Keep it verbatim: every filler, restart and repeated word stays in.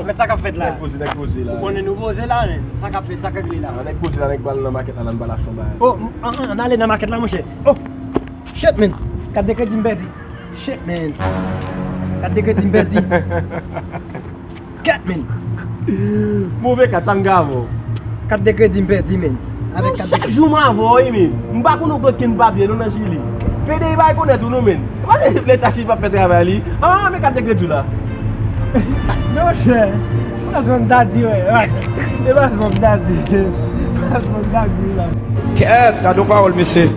Mèt, sa k ap fèt la? Nèg poze, nèg poze la. Ou konnen nou poze la, men. Sa k ap fèt, sa k ap regle la? Ah, nèg poze la, nèg pral nan makèt la, la n pral achte yon bagay. Oh, m- ah, ah, ann ale nan makèt la, monchè. Oh, shit, man. Kat de kredi m pèdi. Shit, man. Kat de kredi m pèdi. Kat, man. Move kat, sa m gen avè w. Kat de kredi m pèdi, man. Avèk kat de Chak jou m avè w, wi, men. M pa konn okenn papye, non, nan Chili. P D I pa rekonèt ou, non, men. Mwen se leta Chili pa fè travay li. Ah, men kat de kredi w la. Non, monchè. Pas mwen m ta di, wè. Pas mwen m ta di. Pas mwen m ta di, la. Kèt, gade yon pawòl, mesye.